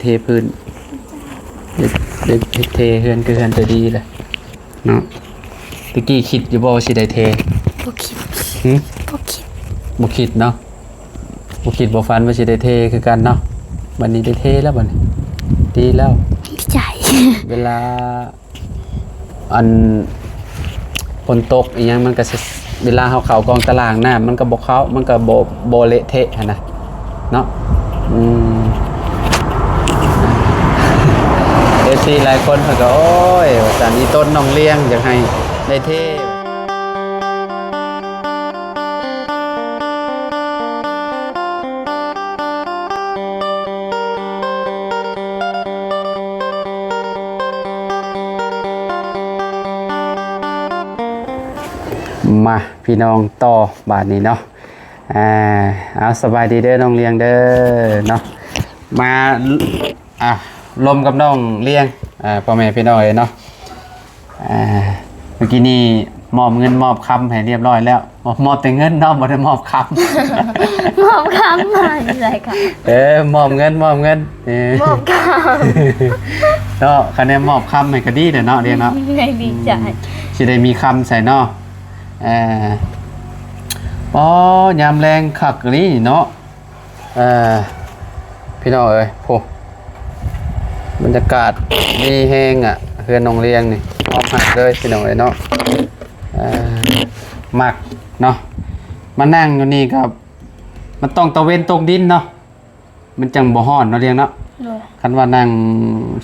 ເທພື້ນ ເຮັດ ເຮັດ ເຮັດເທເຮືອນ ຄືເຮືອນເຈົ້າດີແຫຼະເນາະ. ຕະກີ້ຄິດຢູ່ບໍ່ວ່າຊິໄດ້ເທ? ບໍ່ຄິດ. ຫື? ບໍ່ຄິດ. ບໍ່ຄິດເນາະ. ບໍ່ຄິດບໍ່ຝັນວ່າຊິໄດ້ເທຄືກັນເນາະ. ບັດນີ້ໄດ້ເທແລ້ວ ບັດນີ້ ດີແລ້ວ ດີໃຈ. ເວລາ ອັນ ຝົນຕົກອີ່ຫຍັງ ມັນກໍ ເວລາເຮົາເຂົ້າກອງຕະລ່າງ ນ້ຳມັນກໍບໍ່ເຂົ້າ ມັນກໍບໍ່ ບໍ່ເລະເທະຫັ້ນນະເນາະ. ອືມ ເອັຟຊີຫຼາຍຄົນເພິ່ນກໍ ໂອ້ຍ ວ່າຊັ້ນ ອີ່ຕົນນ້ອງລຽງຢາກໃຫ້ໄດ້ເທ. ມາ ພີ່ນ້ອງ ຕໍ່ບາດນີ້ເນາະ. ອ່າ ເອົາ ສະບາຍດີເດີນ້ອງລຽງເດີເນາະ. ມາ ອ່າ ລົມກັບນ້ອງລຽງ ອ່າ ພໍ່ແມ່ພີ່ນ້ອງເອີຍເນາະ. ອ່າ ເມື່ອກີ້ນີ້ມອບເງິນມອບຄຳໃຫ້ຮຽບຮ້ອຍແລ້ວ. ມອບ ມອບແຕ່ເງິນເນາະ ບໍ່ໄດ້ມອບຄຳ. ມອບຄຳມາຢູ່ໃສຄະ? ເອີ ມອບເງິນ ມອບເງິນ ເອີ ມອບຄຳເນາະ. ຄັນໄດ້ມອບຄຳໃຫ້ກໍດີແຫຼະເນາະ ລຽງເນາະ. ດີໃຈ ອືມ ຊິໄດ້ມີຄຳໃສ່ເນາະ. ເອີ ອໍ ຍາມແລງຄັກອີ່ຫຼີເນາະ. ເອີ ພີ່ນ້ອງເອີຍ ໂອ້ ບັນຍາກາດດີແຮງອະ ເຮືອນນ້ອງລຽງນີ້ ຮອບຮັກເລີຍພີ່ນ້ອງເອີຍເນາະ. ເອີ ມັກເນາະ ມານັ່ງຢູ່ນີ້ກໍ ມັນຕ້ອງຕາເວັນຕົກດິນເນາະ ມັນຈັ່ງບໍ່ຮ້ອນເນາະ ລຽງເນາະ. ໂດຍ. ຄັນວ່ານັ່ງ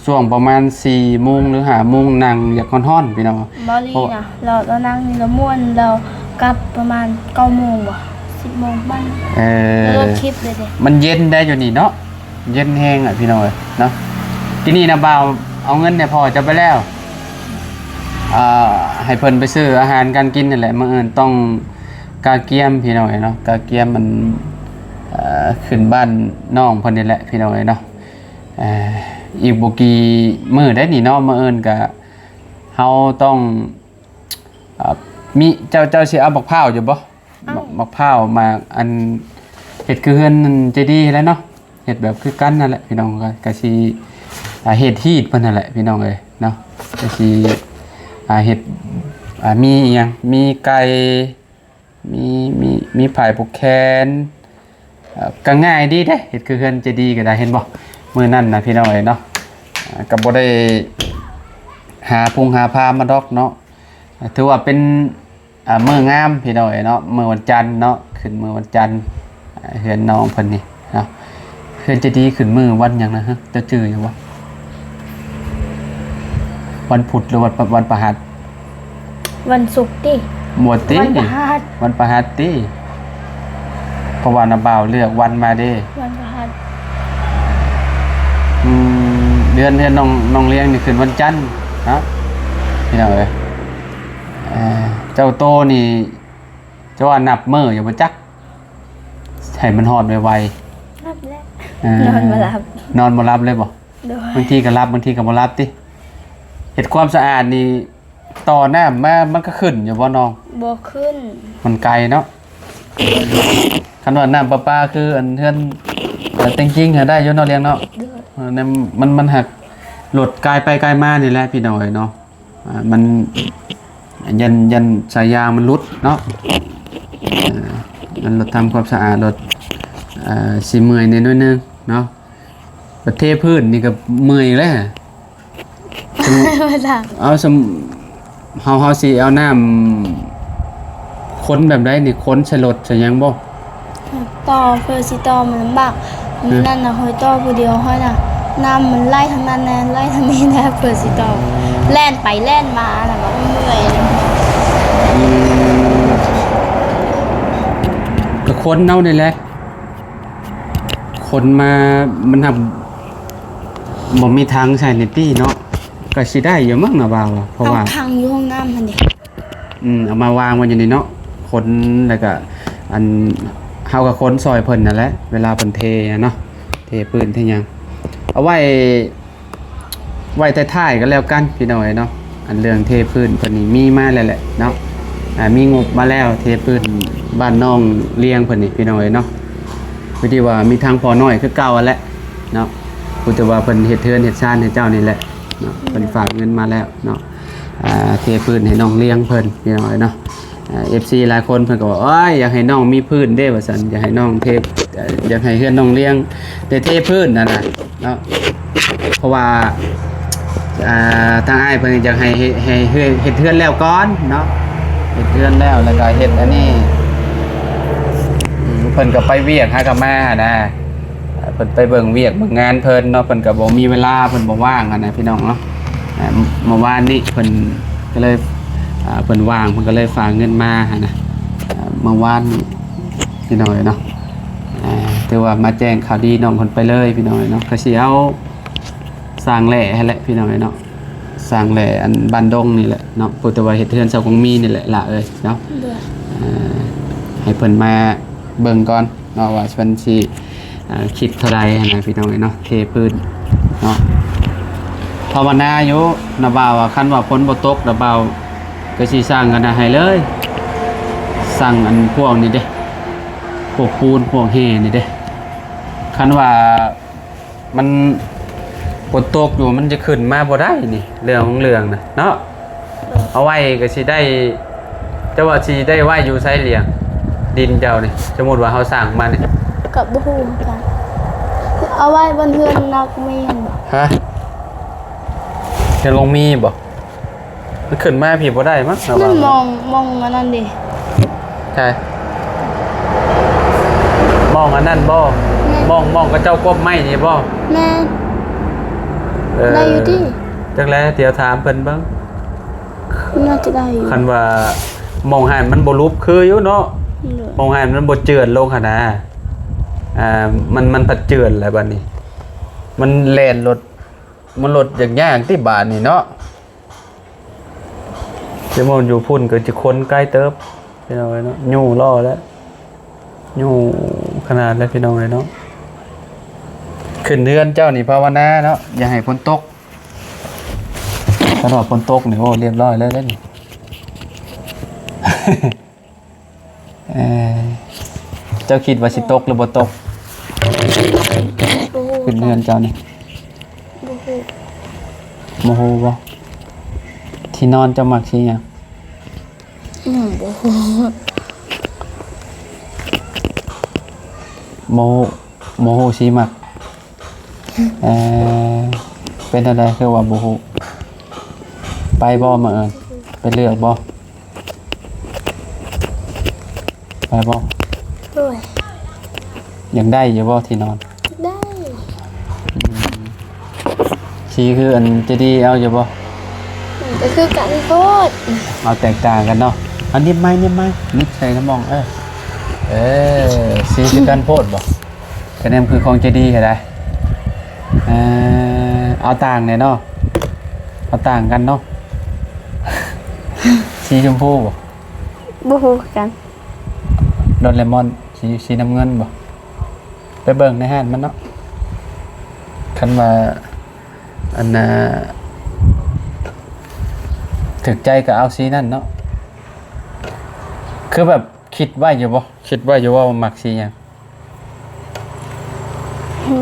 ຊ່ວງປະມານສີ່ໂມງ ຫຼື ຫ້າໂມງ ນັ່ງຢາກຮ້ອນໆ ພີ່ນ້ອງ. ບໍ່ລີນະ ລາວ ລາວນັ່ງນີ້ລາວມ່ວນ ລາວກັບປະມານເກົ້າໂມງບໍ່ ສິບໂມງປະມານ. ເອີ ລາວຄລິບເລີຍເດ້ ມັນເຢັນໄດ໋ຢູ່ນີ້ເນາະ ເຢັນແຮງອະ ພີ່ນ້ອງເອີຍເນາະ. ທີນີ້ນະ ບ່າວເອົາເງິນໃຫ້ພໍ່ເຈົ້າໄປແລ້ວ ອ່າ ໃຫ້ເພິ່ນໄປຊື້ອາຫານການກິນນັ້ນແຫຼະ. ມື້ອື່ນຕ້ອງກະກຽມ ພີ່ນ້ອງເອີຍເນາະ ກະກຽມມັນ ເອີ ຂຶ້ນບ້ານນ້ອງເພິ່ນນີ້ແຫຼະ ພີ່ນ້ອງເອີຍເນາະ. ເອີ ອີກບໍ່ກີ່ມື້ໄດ໋ນີ້ເນາະ ມື້ອື່ນກະ ເຮົາຕ້ອງ ເອີ ມີ ເຈົ້າ ເຈົ້າຊິເອົາບັກພ້າວຢູ່ບໍ່? ເອົາ. ບັກ ບັກພ້າວ ໝາກ ອັນ ເຮັດຄືເຮືອນເຈດີຫັ້ນແຫຼະເນາະ ເຮັດແບບຄືກັນຫັ້ນແຫຼະ ພີ່ນ້ອງ. ກໍ ກໍຊິ ອ່າ ເຮັດຮີດເພິ່ນຫັ້ນແຫຼະ ພີ່ນ້ອງເອີຍເນາະ. ກໍຊິ ອ່າ ເຮັດ ອ່າ ມີອີ່ຫຍັງ ມີໄກ່ ມີ ມີ ມີຝ້າຍຜູກແຂນ. ເອີ ກໍງ່າຍດີເດ້ ເຮັດຄືເຮືອນເຈດີກໍໄດ້ ເຫັນບໍ່? ມື້ນັ້ນນະ ພີ່ນ້ອງເອີຍເນາະ ກໍບໍ່ໄດ້ຫາພຸງຫາພາມາດອກເນາະ. ຖືວ່າເປັນ ອ່າ ມື້ງາມ ພີ່ນ້ອງເອີຍເນາະ ມື້ວັນຈັນເນາະ ຂຶ້ນມື້ວັນຈັນ ເຮືອນນ້ອງເພິ່ນນີ້ເນາະ. ເຮືອນເຈດີຂຶ້ນມື້ວັນຫຍັງນະ? ເຈົ້າຈື່ຢູ່ບໍ່? ວັນພຸດ ຫຼື ວັນ ວັນພະຫັດ? ວັນສຸກຕິ? ບໍ່ຕິ ວັນພະຫັດ ວັນພະຫັດຕິ? ເພາະວ່ານ້າບ່າວເລືອກວັນມາເດ້ ວັນພະຫັດ. ອືມ ເຮືອນ ເຮືອນນ້ອງ ນ້ອງລຽງນີ້ຂຶ້ນວັນຈັນເນາະ ພີ່ນ້ອງເອີຍ. ເອີ ເຈົ້າໂຕນີ້ ເຈົ້າວ່ານັບມື້ຢູ່ບໍ່ຈັກ ໃຫ້ມັນຮອດໄວໆ. ນັບແລ້ວ ເອີ ນອນບໍ່ຫຼັບ ນອນບໍ່ຫຼັບເລີຍບໍ່? ໂດຍ. ບາງທີກໍຫຼັບ ບາງທີກໍບໍ່ຫຼັບຕິ? ເຮັດຄວາມສະອາດນີ້ ຕໍ່ນ້ຳມາ ມັນກໍຂຶ້ນຢູ່ບໍ່ນ້ອງ? ບໍ່ຂຶ້ນ ມັນໄກເນາະ. ຄັນວ່ານ້ຳປະປາຄືອັນເຮືອນ ເອີ ເຕັງຈິງຫາໄດ້ຢູ່ເນາະ ລຽງເນາະ. ໂດຍ. ເອີ ນັ້ນມັນ ມັນຫາກລົດກາຍໄປກາຍມານີ້ແຫຼະ ພີ່ນ້ອງເອີຍເນາະ. ອ່າ ມັນ ຢ້ານ ຢ້ານສາຍຢາງມັນຫຼຸດເນາະ. ເອີ ມັນລົດທຳຄວາມສະອາດ ລົດ ເອີ ຊິເມື່ອຍແດ່ໜ້ອຍໜຶ່ງເນາະ. ປະເທພື້ນນີ້ກໍເມື່ອຍແລ້ວ. ເອົາ ເຮົາ ເຮົາຊິເອົານ້ຳ ຄົນແບບໃດນີ້? ຄົນໃສ່ລົດໃສ່ຫຍັງບໍ່? ຕໍ່ ເພື່ອຊິຕໍ່ມັນລຳບາກ. ມື້ນັ້ນນະ ຂ້ອຍຕໍ່ຜູ້ດຽວ ຂ້ອຍນະ ນ້ຳມັນໄຫຼທາງນັ້ນແດ່ ໄຫຼທາງນີ້ແດ່ ເພື່ອຊິຕໍ່ ແລ່ນໄປແລ່ນມານະ ມັນເມື່ອຍ. ອືມ ກໍຄົນເຮົານີ້ແຫຼະ ຄົນມາ ມັນຫາກບໍ່ມີຖັງໃສ່ນີ້ຕິເນາະ. ກໍຊິໄດ້ຢູ່ມັ້ງນະ ວ່າ ເພາະວ່າ ເອົາຖັງຢູ່ຫ້ອງນ້ຳຫັ້ນເດ. ອືມ ເອົາມາວາງໄວ້ຢູ່ນີ້ເນາະ ຄົນ ແລ້ວກະ ອັນ ເຮົາກໍຄົນຊ່ອຍເພິ່ນນັ້ນແຫຼະ ເວລາເພິ່ນເທນະເນາະ ເທພື້ນເທຫຍັງ. ເອົາໄວ້ ໄວ້ທ້າຍໆກໍແລ້ວກັນ ພີ່ນ້ອງເອີຍເນາະ. ອັນເລື່ອງເທພື້ນເພິ່ນນີ້ມີມາແລ້ວແຫຼະເນາະ ອ່າ ມີງົບມາແລ້ວ ເທພື້ນບ້ານນ້ອງລຽງເພິ່ນນີ້ ພີ່ນ້ອງເອີຍເນາະ. ຄືທີ່ວ່າມີທາງພໍ່ນ້ອຍຄືເກົ່າຫັ້ນແຫຼະເນາະ. ຮູ້ແຕ່ວ່າເພິ່ນເຮັດເຮືອນເຮັດຊານໃຫ້ເຈົ້ານີ້ແຫຼະເນາະ ເພິ່ນຝາກເງິນມາແລ້ວເນາະ ອ່າ ເທພື້ນໃຫ້ນ້ອງລ້ຽງເພິ່ນ ພີ່ນ້ອງເອີຍເນາະ. ອ່າ ເອັຟຊີຫຼາຍຄົນເພິ່ນກໍບອກ ໂອ້ຍ ຢາກໃຫ້ນ້ອງມີພື້ນເດ້ວ່າຊັ້ນ ຢາກໃຫ້ນ້ອງເທ ຢາກໃຫ້ເຮືອນນ້ອງລ້ຽງໄດ້ເທພື້ນຫັ້ນນະເນາະ ເພາະວ່າ ອ່າ ທາງອ້າຍເພິ່ນຢາກໃຫ້ເຮັດ ໃຫ້ເຮືອນ ເຮັດເຮືອນແລ້ວກ່ອນເນາະ ເຮັດເຮືອນແລ້ວ ແລ້ວກໍເຮັດອັນນີ້ ອືມ ເພິ່ນກໍໄປວຽກຫາກໍມານະ ເພິ່ນໄປເບິ່ງວຽກເບິ່ງງານເພິ່ນເນາະ ເພິ່ນກໍບໍ່ມີເວລາ ເພິ່ນບໍ່ວ່າງຫັ້ນນະ ພີ່ນ້ອງເນາະ. ອ່າ ເມື່ອວານນີ້ເພິ່ນກໍເລີຍ ອ່າ ເພິ່ນວ່າງ ເພິ່ນກໍເລີຍຝາກເງິນມາຫັ້ນນະ ອ່າ ເມື່ອວານນີ້ ພີ່ນ້ອງເອີຍເນາະ. ອ່າ ຖືວ່າມາແຈ້ງຂ່າວດີນ້ອງເພິ່ນໄປເລີຍ ພີ່ນ້ອງເອີຍເນາະ ກໍຊິເອົາສ້າງແຫຼຫັ້ນແຫຼະ ພີ່ນ້ອງເອີຍເນາະ ສ້າງແຫຼອັນບ້ານດົງນີ້ແຫຼະເນາະ ຜູ້ແຕ່ວ່າເຮັດເຮືອນຊາວກົງມີນີ້ແຫຼະຫຼ້າເອີຍເນາະ. ເອີ ໃຫ້ເພິ່ນມາເບິ່ງກ່ອນເນາະ ວ່າເພິ່ນຊິ ອ່າ ຄິດເທົ່າໃດຫັ້ນນະ ພີ່ນ້ອງເອີຍເນາະ ເທພື້ນເນາະ. ພາວະນາຢູ່ ນ້າບ່າວວ່າ ຄັນວ່າຝົນບໍ່ຕົກ ນ້າບ່າວກໍຊິສ້າງອັນນັ້ນໃຫ້ເລີຍ ສ້າງອັນພວກນີ້ເດ້ ພວກປູນພວກແຮ່ນີ້ເດ້ ຄັນວ່າ ມັນຝົນຕົກຢູ່ ມັນຈະຂຶ້ນມາບໍ່ໄດ້ນີ້ ເລື່ອງຂອງເລື່ອງນະເນາະ. ເອົາໄວ້ກໍຊິໄດ້ ເຈົ້າວ່າຊິໄດ້ໄວ້ຢູ່ໃສຫຼຽງ ດິນເຈົ້ານີ້ ສົມມຸດວ່າເຮົາສ້າງມານີ້? ກໍບໍ່ຮູ້ຄືກັນ ເອົາໄວ້ບ່ອນເຮືອນນ້ອງມີຫັ້ນບໍ? ຮະ? ເຮືອນນ້ອງມີບໍ? ມັນຂຶ້ນມາພີ້ບໍ່ໄດ້ມັ້ງ ລະວ່າ ນັ້ນ ມອງ ມອງອັນນັ້ນເດ. ໃຊ່ ມອງອັນນັ້ນບໍ? ແມ່ນ ມອງ ມອງເຂົາເຈົ້າກົບໄມ້ນີ້ບໍ? ແມ່ນ ເອີ ໄດ້ຢູ່ຕິ? ຈັກແລ ດຽວຖາມເພິ່ນເບິ່ງ ໜ້າຈະໄດ້ຢູ່ ຄັນວ່າມອງຫັ້ນມັນບໍ່ຫຼຸບຄືຢູ່ເນາະ ໂດຍ ມອງຫັ້ນມັນບໍ່ເຈື່ອນລົງຫັ້ນນະ ອ່າ ມັນ ມັນພັດເຈື່ອນແລ້ວບັດນີ້ ມັນແລ່ນລົດ ມັນລົດຢາກຍາກຕິບາດນີ້ເນາະ. ແຕ່ວ່າຢູ່ພຸ້ນກໍຈະຄົນໄກເຕີບ ພີ່ນ້ອງເອີຍເນາະ ຍູ້ລໍ້ແລ້ວ ຍູ້ຂະໜາດແລ້ວ ພີ່ນ້ອງເອີຍເນາະ. ຂຶ້ນເຮືອນເຈົ້ານີ້ພາວະນາເນາະ ຢ່າໃຫ້ຝົນຕົກ ຄັນວ່າຝົນຕົກນີ້ ໂອ້ ລຽບຮ້ອຍເລີຍເດ້ນີ້. ເອີ ເຈົ້າຄິດວ່າຊິຕົກຫຼືບໍ່ຕົກ? ບໍ່ຮູ້ ຂຶ້ນເຮືອນເຈົ້ານີ້ ບໍ່ຮູ້ ບໍ່ຮູ້ບໍ? ທີ່ນອນເຈົ້າມັກສີຫຍັງ? ຍັງບໍ່ຮູ້ ບໍ່ຮູ້ ບໍ່ຮູ້ສີມັກ. ເອີ ເປັນຈັ່ງໃດຄືວ່າບໍ່ຮູ້? ໄປບໍ່ມື້ອື່ນ? ໄປເລືອກບໍ່? ໄປບໍ່? ໂດຍ ຢາກໄດ້ຢູ່ບໍ່ທີ່ນອນ? ໄດ້ ອືມ ສີຄືອັນເຈດີເອົາຢູ່ບໍ່? ມັນກໍຄືກັນໂພດ ເອົາແຕກຕ່າງກັນເນາະ. ເອົານິບໄມ້ ນິບໄມ້ ນິບໃສ່ນ້ຳໝອງ ເອີ ເອີ ສີຄືກັນໂພດບໍ່? ກະແນມຄືຂອງເຈດີຫັ້ນໃດ໋. ເອີ ເອົາຕ່າງແດ່ເນາະ ເອົາຕ່າງກັນເນາະ. ສີຊົມພູບໍ່? ບໍ່ຮູ້ຄືກັນ. ໂດເຣມອນ ສີ ສີນ້ຳເງິນບໍ່? ໄປເບິ່ງໃນຮ້ານມັນເນາະ ຄັນວ່າ ອັນນ່າ ຖືກໃຈກໍເອົາສີນັ້ນເນາະ. ຄືແບບຄິດໄວ້ຢູ່ບໍ່? ຄິດໄວ້ຢູ່ບໍ່ວ່າມັກສີຫຍັງ?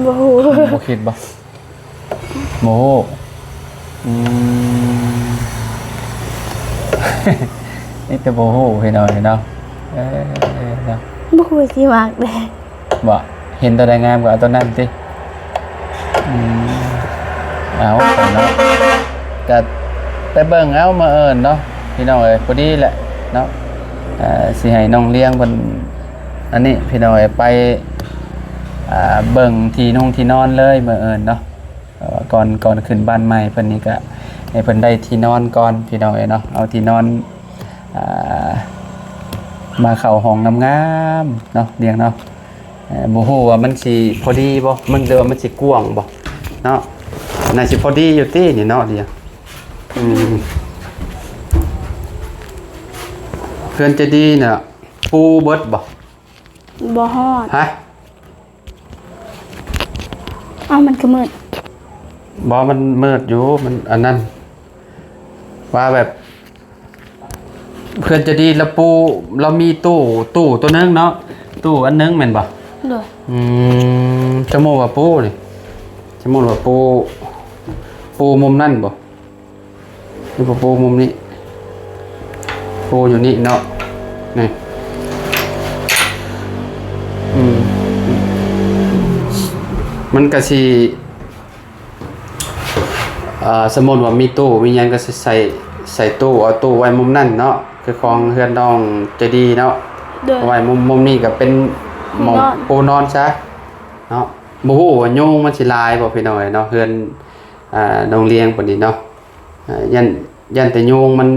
ບໍ່ຮູ້ ບໍ່ຄິດບໍ່? ບໍ່ຮູ້ ອືມ ມີແຕ່ບໍ່ຮູ້ພີ່ນ້ອງເນາະ. ເອີ ເນາະ ບໍ່ຮູ້ຊິມັກເດ້. ບໍ່ ເຫັນຕົວໃດງາມກໍເອົາຕົວນັ້ນຕິ. ອືມ ເອົາເນາະ ກະໄປເບິ່ງເອົາມື້ອື່ນເນາະ ພີ່ນ້ອງເອີຍ. ພໍດີແຫຼະເນາະ ເອີ ຊິໃຫ້ນ້ອງລ້ຽງເພິ່ນ ອັນນີ້ພີ່ນ້ອງເອີຍ ໄປ ອ່າ ເບິ່ງທີ່ນຸ່ງທີ່ນອນເລີຍມື້ອື່ນເນາະ. ເພາະວ່າກ່ອນ ກ່ອນຂຶ້ນບ້ານໃໝ່ເພິ່ນນີ້ກະໃຫ້ເພິ່ນໄດ້ທີ່ນອນກ່ອນ ພີ່ນ້ອງເອີຍເນາະ. ເອົາທີ່ນອນ ອ່າ ມາເຂົ້າຫ້ອງງາມໆເນາະ ລ້ຽງເນາະ. ເອີ ບໍ່ຮູ້ວ່າມັນຊິພໍດີບໍ່ ມັນ ຫຼືວ່າມັນຊິກວ້າງບໍ່ເນາະ. ໜ້າຊິພໍດີຢູ່ຕິນີ້ເນາະ ລ້ຽງ. ອືມ ເຮືອນເຈດີນະ ປູເບິດບໍ່? ບໍ່ຮອດ. ຮະ? ອ້າວ ມັນຄືມືດ? ບໍ່ ມັນມືດຢູ່ ມັນອັນນັ້ນ ວ່າແບບ ເພື່ອນໃຈດີລາວປູ ລາວມີຕູ້ ຕູ້ໂຕໜຶ່ງເນາະ ຕູ້ອັນໜຶ່ງແມ່ນບໍ່? ໂດຍ. ອືມ ຈະໂມວ່າປູນີ້ ສົມມຸດວ່າປູ ປູມຸມນັ້ນບໍ່ ຫຼືວ່າປູມຸມນີ້ ປູຢູ່ນີ້ເນາະ ນີ້ ອືມ ມັນກະຊິ ເອີ ສົມມຸດວ່າມີຕູ້ມີຫຍັງກະຊິໃສ່ ໃສ່ຕູ້ ເອົາຕູ້ໄວ້ມຸມນັ້ນເນາະ ຄືຂອງເຮືອນນ້ອງໃຈດີເນາະ ໂດຍ ເອົາໄວ້ມຸມ ມຸມນີ້ກະເປັນໝ່ອງ ໃຫ້ນອນ ປູນອນຊະເນາະ. ບໍ່ຮູ້ວ່າຍຸງມັນຊິຫຼາຍບໍ່ພີ່ນ້ອງເອີຍເນາະ ເຮືອນ ອ່າ ນ້ອງລຽງປານນີ້ເນາະ ອ່າ ຢ້ານ ຢ້ານແຕ່ຍຸງມັນ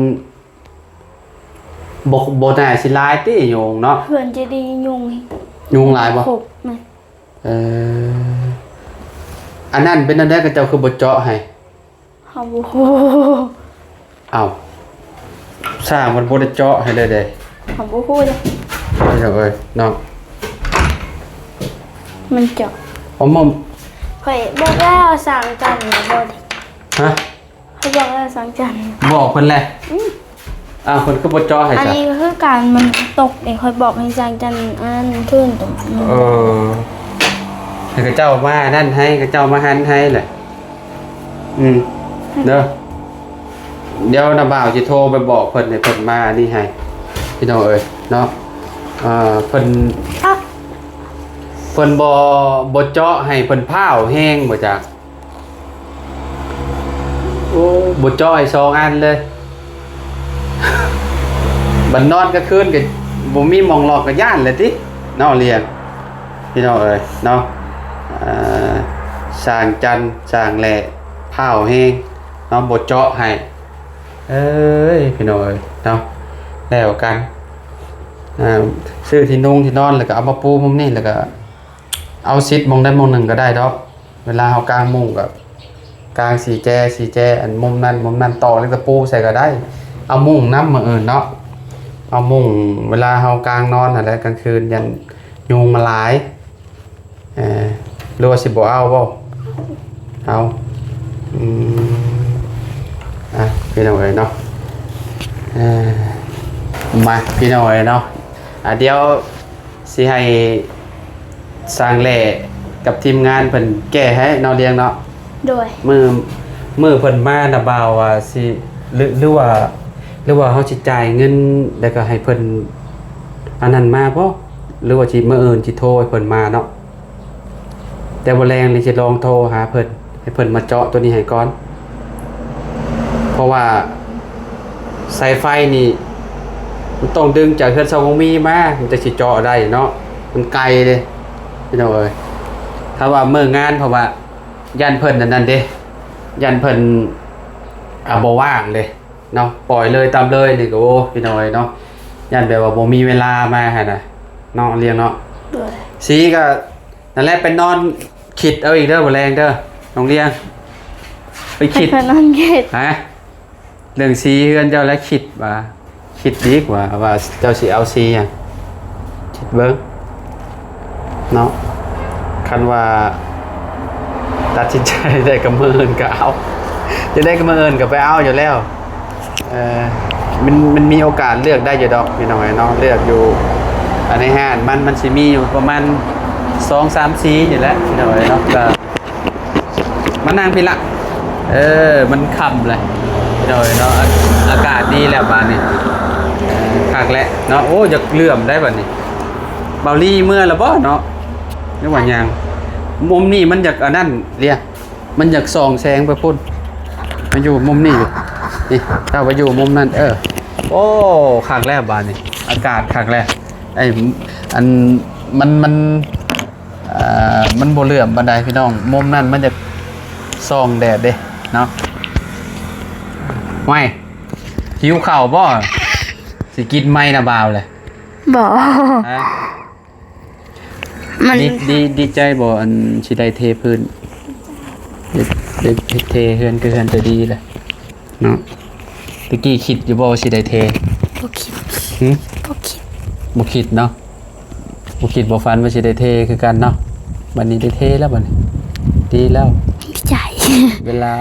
ບໍ່ ບໍ່ໜ້າຊິຫຼາຍຕິຍຸງເນາະ ເຮືອນໃຈດີຍຸງ ຍຸງຫຼາຍບໍ່? ຄົບແມ່ນ ເອີ ອັນນັ້ນເປັນແນວໃດ ເຂົາເຈົ້າຄືບໍ່ເຈາະໃຫ້? ເຮົາບໍ່ຮູ້ ເອົ້າ ຊ່າງມັນບໍ່ໄດ້ເຈາະໃຫ້ເລີຍເດ້ ເຮົາບໍ່ຮູ້ເດ້ ພີ່ນ້ອງເອີຍເນາະ ມັນເຈາະ ເອົາມາ ຂ້ອຍບອກແລ້ວຊ່າງຈັນບໍ່ໄດ້ ຮະ? ຂ້ອຍບອກແລ້ວຊ່າງຈັນ ບອກເພິ່ນແຫຼະ ອືມ ອ້າວ ເພິ່ນຄືບໍ່ເຈາະໃຫ້ ອັນ ຊະ ນີ້ຄືການມັນຕົກເດ້ ຂ້ອຍບອກໃຫ້ຊ່າງຈັນອັນນນັ້ນຂຶ້ນຕົງ ເອີ ໃຫ້ເຂົາເຈົ້າມາອັນນັ້ນໃຫ້ ເຂົາເຈົ້າມາຫັນໃຫ້ແຫຼະ ອືມ ເດີ ດຽວນ້າບ່າວຊິໂທໄປບອກເພິ່ນໃຫ້ເພິ່ນມາອັນນີ້ໃຫ້ ພີ່ນ້ອງເອີຍເນາະ ເອີ ເພິ່ນ ເພິ່ນບໍ່ ບໍ່ເຈາະໃຫ້ ເພິ່ນພ້າວແຮງບໍ່ຈັກ ໂອ້ ບໍ່ເຈາະໃຫ້ສອງອັນເລີຍ ບັດນອນກາງຄືນກະບໍ່ມີໝ່ອງຫຼອກກະຢ້ານແຫຼະຕິ ນ້ອງລຽງ ພີ່ນ້ອງເອີຍເນາະ ເອີ ຊ່າງຈັນ ຊ່າງແຫຼ້ ພ້າວແຮງເນາະ ບໍ່ເຈາະໃຫ້ ເອີຍ ພີ່ນ້ອງເອີຍເນາະ ແລ້ວກັນ ອ່າ ຊື້ທີ່ນຸ່ງທີ່ນອນ ແລ້ວກະເອົາມາປູມຸມນີ້ ແລ້ວກະເອົາຊິດໝ່ອງໃດໝ່ອງໜຶ່ງກະໄດ້ດອກ ເວລາເຮົາກາງມຸ້ງກະກາງສີ່ແຈ ສີ່ແຈ ອັນມຸມນັ້ນມຸມນັ້ນ ຕອກເຫຼັກຕະປູໃສ່ກະໄດ້ ເອົາມຸ້ງນຳມື້ອື່ນເນາະ ເອົາມຸ້ງ ເວລາເຮົາກາງນອນຫັ້ນແຫຼະ ກາງຄືນຢ້ານຍຸງມາຫຼາຍ ເອີ ຫຼືວ່າຊິບໍ່ເອົາບໍ່? ເອົາ ອືມ ອ່ະ ພີ່ນ້ອງເອີຍເນາະ ເອີ ມາ ພີ່ນ້ອງເອີຍເນາະ ອ່າ ດຽວຊິໃຫ້ຊ່າງແຫຼ້ກັບທີມງານເພິ່ນແກ້ໃຫ້ເນາະ ລຽງເນາະ ໂດຍ ມື້ ມື້ເພິ່ນມານະ ບ່າວວ່າຊິ ຫຼື ຫຼືວ່າ ຫຼືວ່າເຮົາຊິຈ່າຍເງິນ ແລ້ວກະໃຫ້ເພິ່ນອັນນັ້ນມາບໍ່? ຫຼືວ່າຊິ ມື້ອື່ນຊິໂທໃຫ້ເພິ່ນມາເນາະ? ແຕ່ບໍ່ແລງນີ້ຊິລອງໂທຫາເພິ່ນ ໃຫ້ເພິ່ນມາເຈາະໂຕນີ້ໃຫ້ກ່ອນ ເພາະວ່າສາຍໄຟນີ້ ມັນຕ້ອງດຶງຈາກເຮືອນຊ່າງຄົງມີມາ ມັນຈັ່ງຊິເຈາະໄດ້ເນາະ ມັນໄກເດ້ ພີ່ນ້ອງເອີຍ ຖ້າວ່າມື້ງານ ເພາະວ່າຢ້ານເພິ່ນອັນນັ້ນເດ້ ຢ້ານເພິ່ນ ອ່າ ບໍ່ວ່າງເດ້ ເນາະ ປ່ອຍເລີຍຕາມເລີຍນີ້ກະ ໂອ້ ພີ່ນ້ອງເອີຍເນາະ ຢ້ານແບບວ່າບໍ່ມີເວລາມາຫັ້ນນະ ເນາະ ລຽງເນາະ ໂດຍ ສີກະ ນັ້ນແຫຼະ ໄປນອນຄິດເອົາອີກເດີ ມື້ແລງເດີ ນ້ອງລຽງ ໄປຄິດ ໄປນອນຄິດ ຮະ ເລື່ອງສີເຮືອນເຈົ້າ ແລະ ຄິດວ່າ ຄິດດີກວ່າ ວ່າເຈົ້າຊິເອົາສີຫຍັງ ຄິດເບິ່ງເນາະ ຄັນວ່າຕັດສິນໃຈໄດ້ກະມື້ອື່ນກະເອົາ ຈະໄດ້ກະມື້ອື່ນກະໄປເອົາຢູ່ແລ້ວ ເອີ ມັນ ມັນມີໂອກາດເລືອກໄດ້ຢູ່ດອກ ພີ່ນ້ອງເອີຍເນາະ ເລືອກຢູ່ ອັນໃນຮ້ານມັນ ມັນຊິມີຢູ່ປະມານສອງສາມສີນີ້ແຫຼະ ພີ່ນ້ອງເອີຍເນາະ ກະ ມານັ່ງພີ້ລະ ເອີ ມັນຄ່ຳແລ້ວ ໂດຍເນາະ ອາ ອາກາດດີແລ້ວບາດນີ້ ຄັກແລ້ວເນາະ ໂອ້ ຢາກເຫຼື້ອມໄດ໋ບາດນີ້ ເບົາລີເມືອລະບໍ່ເນາະ ຫຼືວ່າຫຍັງ ມຸມນີ້ມັນຢາກອັນນັ້ນເດ ມັນຢາກສ່ອງແສງໄປພຸ້ນ ມາຢູ່ມຸມນີ້ ນີ້ ເຈົ້າໄປຢູ່ມຸມນັ້ນ ເອີ ໂອ້ ຄັກແລ້ວບາດນີ້ ອາກາດຄັກແລ້ວ ໄອ້ ອັນ ມັນ ມັນ ເອີ ມັນບໍ່ເຫຼື້ອມປານໃດພີ່ນ້ອງ ມຸມນັ້ນມັນຈະສ່ອງແດດເດ້ເນາະ ຫ້ວຍ ຫິວເຂົ້າບໍ່? ຊິກິນໄມ້ນະບ່າວແຫຼະ ບໍ່ ຮະ ມັນ ດີ ດີ ດີໃຈບໍ່ ອັນຊິໄດ້ເທພື້ນ ໄດ້ ໄດ້ເທເຮືອນ ຄືເຮືອນໃຈດີແຫຼະ ເນາະ ຕະກີ້ຄິດຢູ່ບໍ່ວ່າຊິໄດ້ເທ? ບໍ່ຄິດ ຫື? ບໍ່ຄິດ ບໍ່ຄິດເນາະ ບໍ່ຄິດບໍ່ຝັນວ່າຊິໄດ້ເທຄືກັນເນາະ ບັດນີ້ໄດ້ເທແລ້ວ ບັດນີ້ດີແລ້ວ ດີໃຈ ເວລາ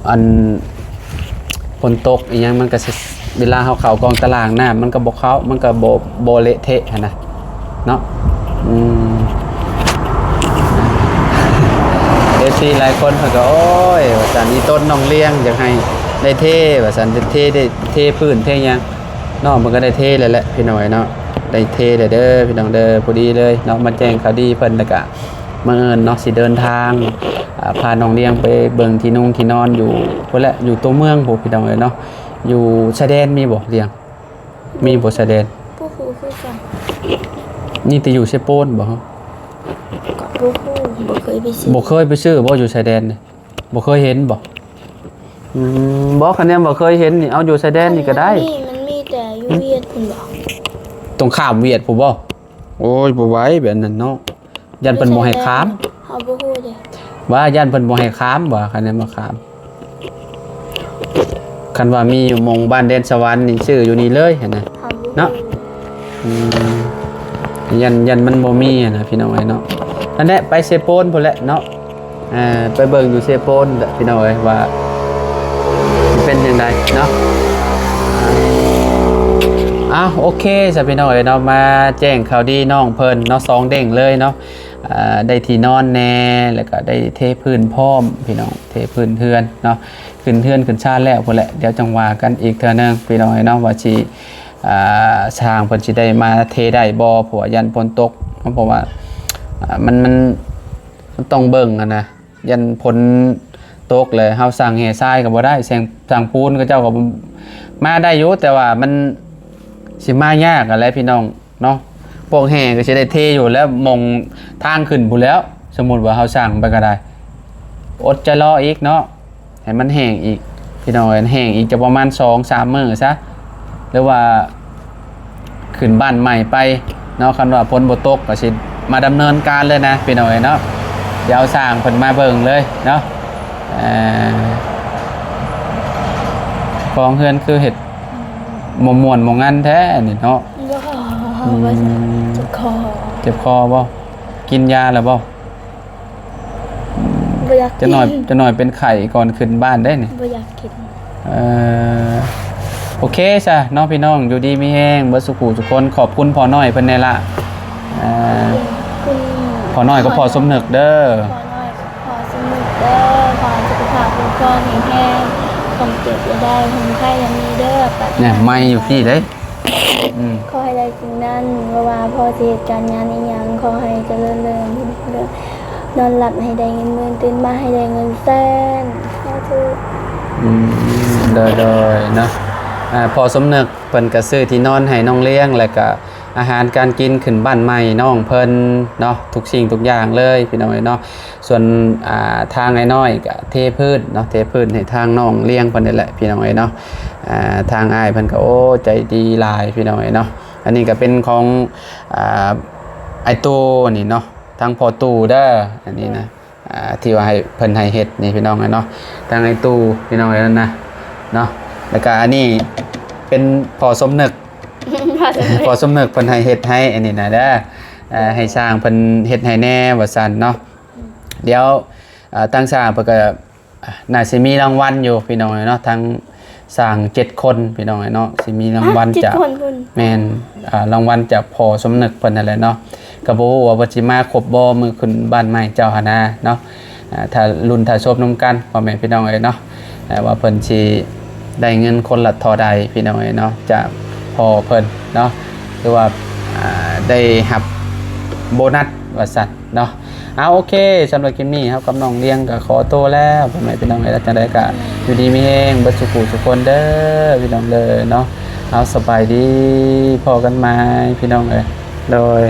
ອັນ ຝົນຕົກອີ່ຫຍັງມັນກະຊິ ເວລາເຮົາເຂົ້າກອງຕະລ່າງ ນ້ຳມັນກະບໍ່ເຂົ້າ ມັນກະບໍ່ ບໍ່ເລະເທະຫັ້ນນະ ເນາະ ອືມ ທີ່ຫຼາຍຄົນເພິ່ນກໍ ໂອ້ຍ ວ່າຊັ້ນ ອີ່ຕົນນ້ອງລ້ຽງຢາກໃຫ້ໄດ້ເທ ວ່າຊັ້ນ ໄດ້ເທ ໄດ້ເທພື້ນເທຫຍັງ ນ້ອງເພິ່ນກໍໄດ້ເທແລ້ວແຫຼະ ພີ່ນ້ອງເອີຍເນາະ ໄດ້ເທແລ້ວເດີ ພີ່ນ້ອງເດີ. ພໍດີເລີຍເນາະ ມາແຈ້ງຂ່າວດີເພິ່ນ ແລ້ວກະມາເອີ້ນເນາະ ຊິເດີນທາງ ອາ ພານ້ອງລ້ຽງໄປເບິ່ງທີ່ນຸ່ງທີ່ນອນຢູ່ພຸ້ນແຫຼະ ຢູ່ຕົວເມືອງພຸ້ນ ພີ່ນ້ອງເອີຍເນາະ ຢູ່ຊາຍແດນມີບໍ່ລ້ຽງ? ມີບໍ່ຊາຍແດນ? ບໍ່ຮູ້ຄືກັນ. ມີແຕ່ຢູ່ເຊໂປນບໍ່? ກໍບໍ່ຮູ້ ບໍ່ເຄີຍໄປຊື້. ບໍ່ເຄີຍໄປຊື້ບໍ່ ຢູ່ຊາຍແດນນີ້? ບໍ່ເຄີຍເຫັນບໍ່? ອືມ ບໍ່ ຄັນແນມວ່າເຄີຍເຫັນນີ້ ເອົາ ຢູ່ຊາຍແດນນີ້ກໍໄດ້. ມັນມີ ມັນມີແຕ່ຢູ່ຫວຽດພຸ້ນບໍ່? ຕ້ອງຂ້າມຫວຽດພຸ້ນບໍ່? ໂອ້ຍ ບໍ່ໄຫວແບບນັ້ນເນາະ. ຢ້ານເພິ່ນບໍ່ໃຫ້ຂ້າມ. ເຮົາບໍ່ຮູ້ເດ້ ວ່າຢ້ານເພິ່ນບໍ່ໃຫ້ຂ້າມວ່າ ຄັນແມ່ນບໍ່ຂ້າມ ຄັນວ່າມີຢູ່ໝ່ອງບ້ານແດນສະຫວັນນີ້ ຊື້ຢູ່ນີ້ເລີຍຫັ້ນນະ ເຮົາບໍ່ຮູ້ ເນາະ. ອືມ ຢ້ານ ຢ້ານມັນບໍ່ມີຫັ້ນນະ ພີ່ນ້ອງເອີຍເນາະ. ນັ້ນແຫຼະ ໄປເຊໂປນພຸ້ນແຫຼະເນາະ ອ່າ ໄປເບິ່ງຢູ່ເຊໂປນແຫຼະ ພີ່ນ້ອງເອີຍ ວ່າຊິເປັນຈັ່ງໃດເນາະ. ອ່າ ໂອເຄຊະ ພີ່ນ້ອງເອີຍເນາະ ມາແຈ້ງຂ່າວດີນ້ອງເພິ່ນເນາະ ສອງເດ້ງເລີຍເນາະ. ອ່າ ໄດ້ທີ່ນອນແດ່ ແລ້ວກໍໄດ້ເທພື້ນພ້ອມ ພີ່ນ້ອງ ເທພື້ນເຮືອນເນາະ ຂຶ້ນເຮືອນຂຶ້ນຊານແລ້ວພຸ້ນແຫຼະ ດຽວຈັ່ງວ່າກັນອີກເທື່ອໜຶ່ງ ພີ່ນ້ອງເອີຍເນາະ ວ່າຊິ ອ່າ ຊ່າງເພິ່ນຊິໄດ້ມາເທໄດ້ບໍ່ ເພາະວ່າຢ້ານຝົນຕົກ ເພາະວ່າ ອ່າ ມັນ ມັນ ມັນຕ້ອງເບິ່ງຫັ້ນນະ ຢ້ານຝົນຕົກແລ້ວເຮົາສ້າງແຮ່ຊາຍກໍບໍ່ໄດ້ ສ້າງ ສ້າງປູນເຂົາເຈົ້າກໍມາໄດ້ຢູ່ ແຕ່ວ່າມັນຊິມາຍາກຫັ້ນແຫຼະ ພີ່ນ້ອງ ເນາະ ພວກແຮ່ກໍຊິໄດ້ເທຢູ່ແລ້ວ ໝ່ອງທາງຂຶ້ນພຸ້ນແລ້ວ. ສົມມຸດວ່າເຮົາສ້າງໄປກໍໄດ້ ອົດໃຈລໍອີກເນາະ ໃຫ້ມັນແຫ້ງອີກ ພີ່ນ້ອງເອີຍ ແຫ້ງອີກຈະປະມານສອງສາມມື້ຊະ ຫຼືວ່າຂຶ້ນບ້ານໃໝ່ໄປເນາະ. ຄັນວ່າຝົນບໍ່ຕົກກໍຊິມາດຳເນີນການເລີຍນະ ພີ່ນ້ອງເອີຍເນາະ ດຽວຊ່າງເພິ່ນມາເບິ່ງເລີຍເນາະ. ເອີ ຂອງເຮືອນຄືເຮັດ ບໍ່ມ່ວນບໍ່ງັນແທ້ນີ້ເນາະ. ບໍ່ ອືມ ບໍ່ ເຈັບຄໍ ເຈັບຄໍບໍ່? ກິນຢາແລ້ວບໍ່? ບໍ່ຢາກກິນ ຈັກໜ້ອຍ ຈັກໜ້ອຍເປັນໄຂ້ກ່ອນຂຶ້ນບ້ານເດ້ນີ້ ບໍ່ຢາກກິນ. ເອີ ໂອເຄຊະເນາະ ພີ່ນ້ອງ ຢູ່ດີມີແຮງເບິດສູ່ຜູ້ສູ່ຄົນ. ຂອບຄຸນພໍ່ນ້ອຍເພິ່ນແດ່ລະ ເອີ ຂອບຄຸນພໍ່ນ້ອຍກັບພໍ່ສົມນຶກເດີ ພໍ່ນ້ອຍ ຂໍໃຫ້ສຸຂະພາບຄຸ້ມຄອງແຂງແຮງ ຄວາມເຈັບຢ່າໄດ້ ຄວາມໄຂ້ຢ່າມີເດີ ປາດຖະໜາ ແນ່ ໄມຢູ່ພີ້ເດ້ ອືມ ຂໍໃຫ້ໄດ້ສິ່ງນັ້ນ ບໍ່ວ່າພໍ່ຊິເຮັດການງານອີ່ຫຍັງ ຂໍໃຫ້ຈະເລີນເລີນ ນອນຫຼັບໃຫ້ໄດ້ເງິນໝື່ນ ຕື່ນມາໃຫ້ໄດ້ເງິນແສນ ສາທຸ. ອືມ ໂດຍໆ ເນາະ ອ່າ ພໍ່ສົມນຶກເພິ່ນກະຊື້ທີ່ນອນໃຫ້ນ້ອງລ້ຽງ ແລ້ວກະ ອາຫານການກິນຂຶ້ນບ້ານໃໝ່ນ້ອງເພິ່ນເນາະ ທຸກສິ່ງທຸກຢ່າງເລີຍ ພີ່ນ້ອງເອີຍເນາະ. ສ່ວນ ອ່າ ທາງອ້າຍນ້ອຍກະເທພື້ນເນາະ ເທພື້ນໃຫ້ທາງນ້ອງລ້ຽງເພິ່ນນີ້ແຫຼະ ພີ່ນ້ອງເອີຍເນາະ. ອ່າ ທາງອ້າຍເພິ່ນກະ ໂອ້ ໃຈດີຫຼາຍ ພີ່ນ້ອງເອີຍເນາະ. ອັນນີ້ກະເປັນຂອງ ອ່າ ອ້າຍຕູ້ນີ້ເນາະ ທາງພໍ່ຕູ້ເດີ ອັນນີ້ນະ ອ່າ ທີ່ວ່າໃຫ້ ເພິ່ນໃຫ້ເຮັດນີ້ ພີ່ນ້ອງເອີຍເນາະ. ທາງອ້າຍຕູ້ ພີ່ນ້ອງເອີຍ ນັ້ນນະເນາະ ແລ້ວກະອັນນີ້ເປັນພໍ່ສົມນຶກ ພໍ່ສົມນຶກ ພໍ່ສົມນຶກເພິ່ນໃຫ້ເຮັດໃຫ້ອັນນີ້ນະເດີ ເອີ ໃຫ້ຊ່າງເພິ່ນເຮັດໃຫ້ແດ່ວ່າຊັ້ນເນາະ. ອືມ ດຽວ ເອີ ທາງຊ່າງເພິ່ນກະ ອ່າ ໜ້າຊິມີລາງວັນຢູ່ ພີ່ນ້ອງເອີຍເນາະ ທັງຊ່າງເຈັດຄົນ ພີ່ນ້ອງເອີຍເນາະ ຊິມີລາງວັນຈາກ ເຈັດຄົນພຸ້ນ ແມ່ນ ອ່າ ລາງວັນຈາກພໍ່ສົມນຶກເພິ່ນນັ້ນແຫຼະເນາະ. ກໍບໍ່ຮູ້ວ່າເພິ່ນຊິມາຄົບບໍ່ ມື້ຂຶ້ນບ້ານໃໝ່ເຈົ້າຫັ້ນນະເນາະ. ອ່າ ຖ້າລຸ້ນຖ້າຊົມນຳກັນ ພໍ່ແມ່ພີ່ນ້ອງເອີຍເນາະ ເອີ ວ່າເພິ່ນຊິໄດ້ເງິນຄົນລະເທົ່າໃດ ພີ່ນ້ອງເອີຍເນາະ ຈາກພໍ່ເພິ່ນເນາະ ຫຼືວ່າ ອ່າ ໄດ້ຮັບໂບນັດວ່າຊັ້ນ ເນາະ. ເອົາ ໂອເຄ ສຳລັບຄລິບນີ້ ເຮົາກັບນ້ອງລ້ຽງກໍຂໍໂຕແລ້ວ ພໍ່ແມ່ພີ່ນ້ອງເອີຍ. ຈັ່ງໃດກໍຢູ່ດີມີແຮງເບິດສູ່ຜູ້ສູ່ຄົນເດີ ພີ່ນ້ອງເດີເນາະ. ເອົາ ສະບາຍດີ ພໍ້ກັນໃໝ່ ພີ່ນ້ອງເອີຍ ໂດຍ.